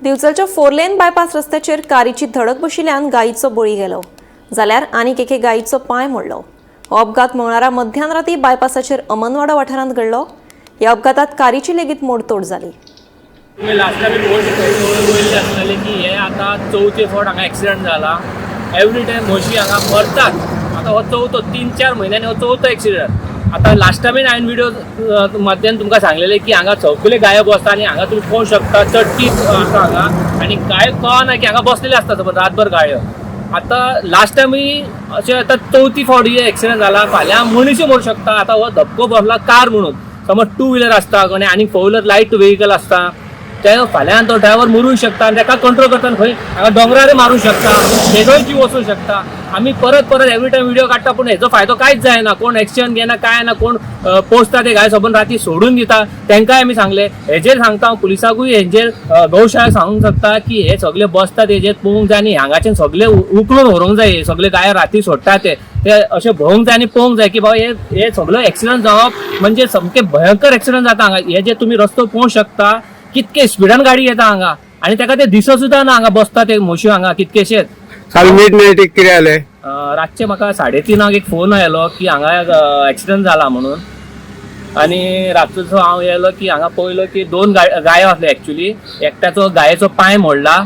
दिवचलच्या four lane bypass रस्त्याचेर कारीची धडक बशिल्ल्यान गायीचो बळी गेलो, जाल्यार आनीक एके गायीचो पांय मोडलो. हो अपघात मंगळारा मध्यान राती बायपासाचेर अमनवाडो वाठारांत घडलो. ह्या अपघातात कारीची लेगीत मोडतोड जाली. तुमी लास्ट टायम वयले आसतले की हे आतां चवथे फावट हांगा एक्सिडंट जाला. एवरी टायम म्हशी हांगा मरतात. आतां हो चवथो, 3-4 म्हयन्यांनी हो चवथो एक्सिडंट. आतां लास्ट टायमीन हांवें व्हिडिओ माध्यम तुमकां सांगलेलें की हांगा सगळे गायो बसता आनी हांगा तुमी पळोवंक शकता चडटी आसा हांगा आनी गायो कळना की हांगा बसलेले आसता समज रातभर गायो. आतां लास्ट टायमूय अशें, आतां चवथी फावट एक्सिडंट जाला. फाल्यां मनीसूय मरूं शकता. आतां हो धपको बसला कार म्हणून, समज टू व्हिलर आसता आनी आनी फोर व्हिलर लायट व्हेकल आसता, ते फाल्यां तो ड्रायव्हर मरूंक शकता आनी ताका कंट्रोल करतना खंय हांगा दोंगरार मारूंक शकता, तेजोय जीव वचूंक शकता. आमी परत परत एवरी टायम व्हिडिओ काडटा, पूण हेजो फायदो कांयच जायना. कोण एक्शन घेना, कांय ना. कोण पोसता ते गाय सोबून राती सोडून दिता. तांकांय आमी सांगले. हेजेर सांगता हांव पुलिसाकूय, हेंचेर गौशाळा सांगूंक शकता की हे सगळे बसता तेजेर पळोवंक जाय आनी हांगाच्यान सगळे उखलून व्हरूंक जाय. हे सगळे गाय राती सोडटा ते ते अशें भोवंक जाय आनी पळोवंक जाय की बाबा हे हे सगळे एक्सिडंट जावप म्हणजे सामके भयंकर एक्सिडंट जाता हांगा. हे जे तुमी रस्तो पळोवंक शकता, कितके स्पिडान गाडी येता हांगा आनी ताका ते दिसत सुद्दां ना. हांगा बसता ते म्हशी हांगा कितकेशेच. काल मिड नायटीक कितें जालें? रातचे म्हाका 3:30 एक फोन आयलो की हांगा एक्सिडंट जाला म्हणून. आनी रातचो हांव येयलो की हांगा पळयलो की दोन गायो आसल्यो. एक्चुली एकट्याचो गायेचो पांय मोडला,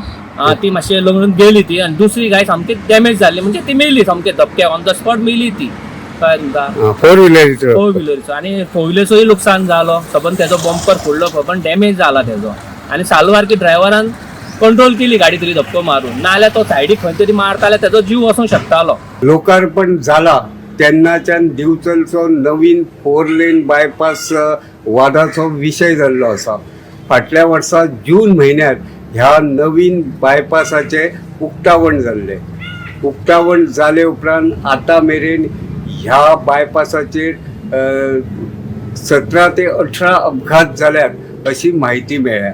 ती मातशी लंगडून गेली ती, आनी दुसरी गाय सामकी डॅमेज जाल्ली, म्हणजे ती मेली सामकी धपक्याक, ऑन the spot मेली ती. कळ्ळें तुमकां? फोर व्हिलरीचो. फोर व्हिलरचो. आनी फोर व्हिलरचोय लुकसान जालो सबंद, तेजो बंपर फुडलो सबंद डॅमेज जाला तेजो. आनी सालवार की ड्रायव्हरान कंट्रोल केली गाडी तरी धपको मारून, नाजाल्यार तो सायडीक खंय तरी मारताले, तेजो जीव वचूंक शकतालो. लोकार्पण जाला तेन्नाच्यान दिवचलचो नवीन फोर लेन बायपास वादाचो विशय जाल्लो आसा. फाटल्या वर्सा जून म्हयन्यात ह्या नवीन बायपासाचें उक्तावण जाल्लें. उक्तावण जाले उपरांत आतां मेरेन ह्या बायपासाचेर 17 ते 18 अपघात जाल्यात अशी म्हायती मेळ्ळ्या.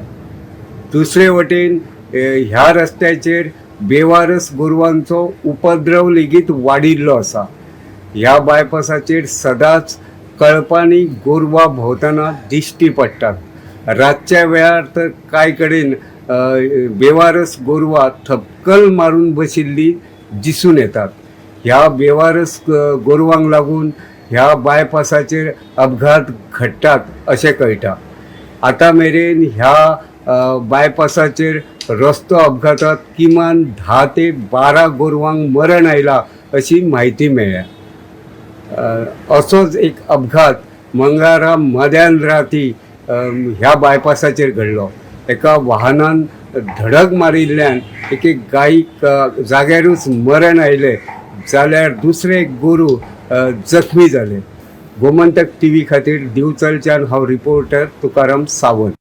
दुसरे वटेन ह्या रस्त्याचेर बेवारस गोरवांचो उपद्रव लेगीत वाडिल्लो आसा. ह्या बायपासाचेर सदांच कळपांनी गोरवां भोंवतना दिश्टी पडटात. रातच्या वेळार तर कांय कडेन बेवारस गोरवां थपकल मारून बशिल्ली दिसून येतात. ह्या बेवारस गोरवांक लागून ह्या बायपासाचेर अपघात घडटात अशें कळटा. आतां मेरेन ह्या बायपासाचेर रस्तो अपघातात किमान 10 ते 12 गोरवांक मरण आयलां अशी म्हायती मेळ्ळ्या. असोच एक अपघात मंगळारा मध्यान राती ह्या बायपासाचेर घडलो. एका वाहनान धडक मारिल्ल्यान एके गायीक जाग्यारूच मरण आयलें, जाल्यार दुसरें एक गोरू जखमी जालें. गोमंतक टीव्ही खातीर दिवचलच्यान हांव रिपोर्टर तुकाराम सावंत.